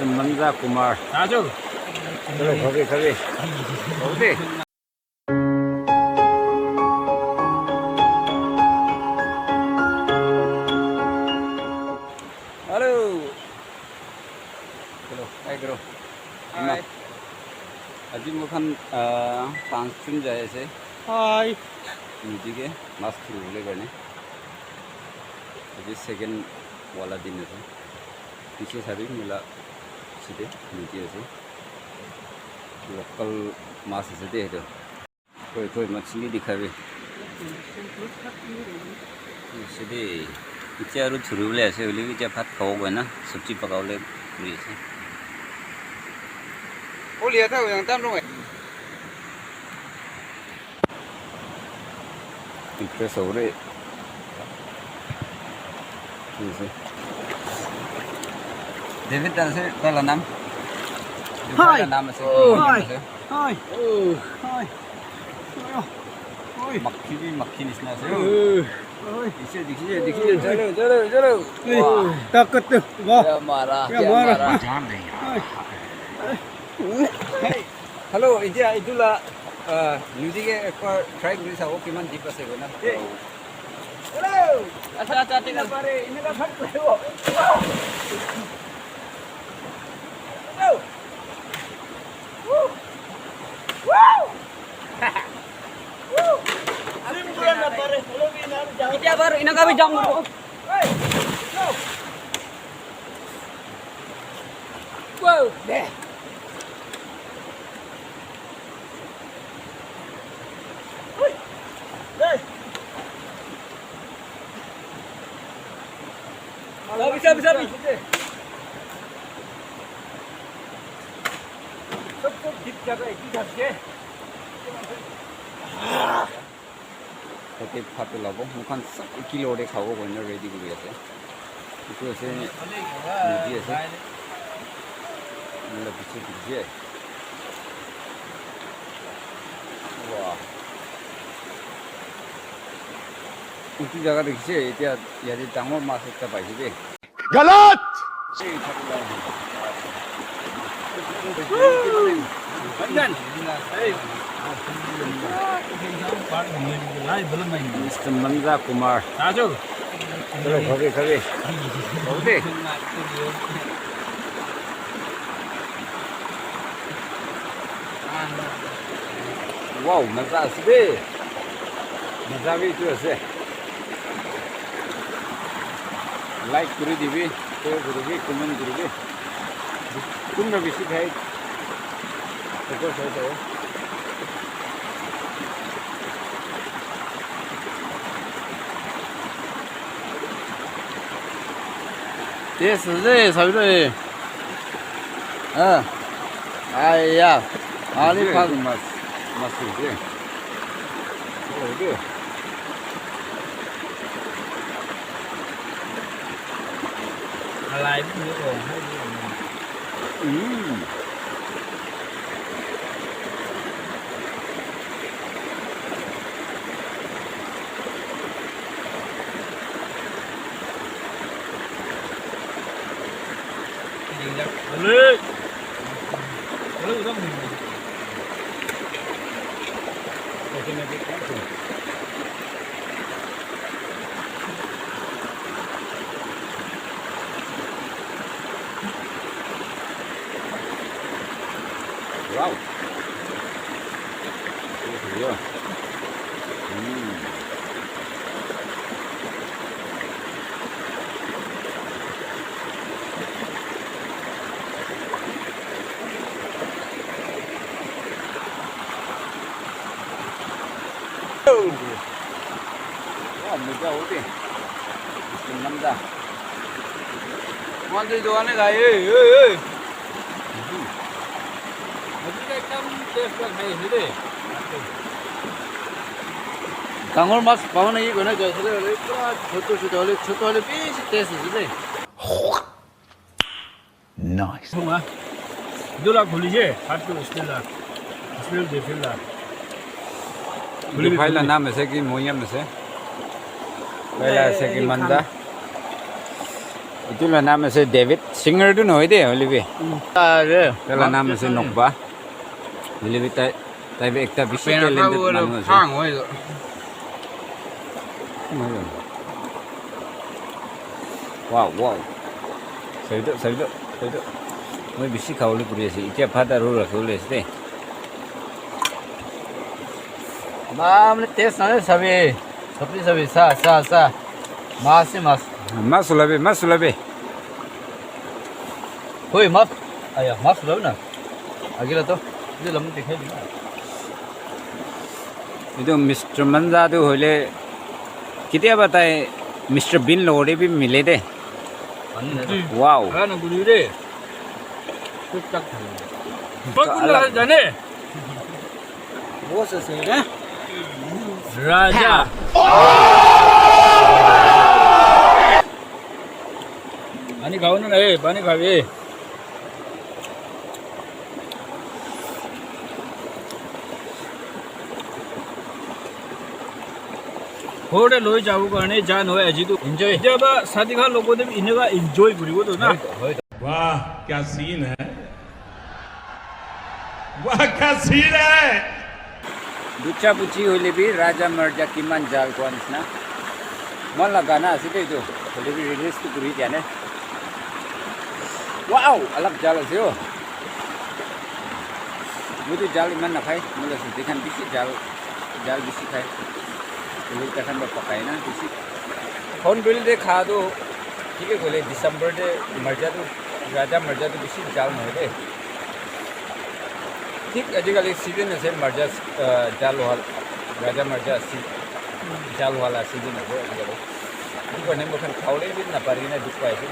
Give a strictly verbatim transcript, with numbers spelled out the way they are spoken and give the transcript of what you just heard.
Manza Kumar. Raju. Chalo, khabi, khabi. Khabi. Hello. Hello. Hi, bro. Hi. Aji moi khan, ah, panch jon jai ase. Hi. Nodi ke mas khulibole karne. Aji second wala din ase. Piche sabi moi la side nodi ase. Local mas ase de etu. Koi, koi, machli dikhabi. Sidi, etia aru thuribole ase, hoile bi etia bhat khabo koi na, sabji pakabole kuri ase. Oli ata yang tam rong. Impress hobo re. David ase, tai la nam. Hi. Tai la nam ase, oh, hi. Ase. Hi. Oh. Hi. Hi. Makhi bi makhi nisna ase. Oh. Hi. Dikhi, dikhi, dikhi. Chalo, chalo, chalo. Hey. Wah. Takat tu. Wah. Kya mara, kya mara. Hi. Hey. Hello, etia etu la, ah, nodi ke ekbar try kuri sabo, kiman deep ase koina. Hey. Hello. Acha, acha, thik ase. Pare, eneka bhat kuribo. Hello. Woo. Woo. Woo. Swim kura na pare, hello, bi na jao. Etia baru eneka bi jump kuribo. Hey. Go. Whoa. Tate bhat ulabo, moi khan sob ekilog te khabo koina ready kuri ase. Etu ase, nodi ase. Moi la piche piche. Wah. Etu jaga te dikhi ase, etia yate dangor mas ekta paise de. Galat! Mister Manza Kumar. Raju. Chalo, khabi, khabi. Khabi. Wow, maza ase de. Maza bi etu ase. Like kuri dibi, share kuri dibi, comment kuri dibi. Kunba bishi khai, etu sai sabo. Taste ase, sabi toh, eh. Ah. Aiya. Ani pha. Mas, mas ase. Oh, etu. Alai bi ni ko. Mm. Wow. This is real. Mm. Wah, muda hote. Namda. Kwan tu doa ne gai, eh, eh, eh. Aji ka ekdam taste la khai ase de. Dangor mas pabo naki koina jai ase de, pura chotu chotu hoile, chotu hoile bishi taste ase de. Nice. Sunga. Etu la khuli je, hat tu smell la. Smell de feel la. Khuli etu bi phai la khuli. Naam ase ki Moyam ase. Phai la ase ki Manda. Etu la naam ase David. Singer tu nohoi de, hoile bi. Are. Tai la naam ase Nokba. Hoile bi tai, tai bi ekta bishi talented manu ase. Wow, wow. Sabi do, sabi do, sabi do. Moi bishi khabole kuri ase. Etia bhat aru rakhi bole ase de. Ma, mane taste nai sabi. Sabji sabi, sa, sa, sa. Mas se mas. Mas ulabi, mas ulabi. Hoi, mas. Aya, mas ulabi na. Agila to. Etu lam dikhai di na. Etu Mister Manja tu hoile ketiaba tai Mister Bean logor te bi mile de. Ani na. Wow. Ara na guri de. Tuk tak. Koi kun la jane? Boss ase, eh? Raja. Pani khao na, eh, pani khabi. Ghor te loi jabo karne ja nohoi aji tu enjoy. Ketiaba sathi khan logot te bi eneka enjoy kuribo to na. Hoi to, hoi to. Wah, kya scene hai. Wah, kya scene hai. Bucha buchi hoile bi Raja Marja kiman jal koa nishina. Mon la gana ase de etu. Hoile bi release tu kuri dia nai. Wow, alak jal ase o. Moi tu jal iman nakhai. Moi la sidi khan bishi jal, jal bishi khai. Hoile bi tai khan para pakai na bishi. Hornbill te kha tu, thik ase koile December te marja tu, Raja Marja tu bishi jal nohoi de. Thik ajikali season ase marja, ah, jal wala, Raja Marja si-, jal wala season ase ajikali. Etu karne moi khan khabole bi napari kena dukh pai ase.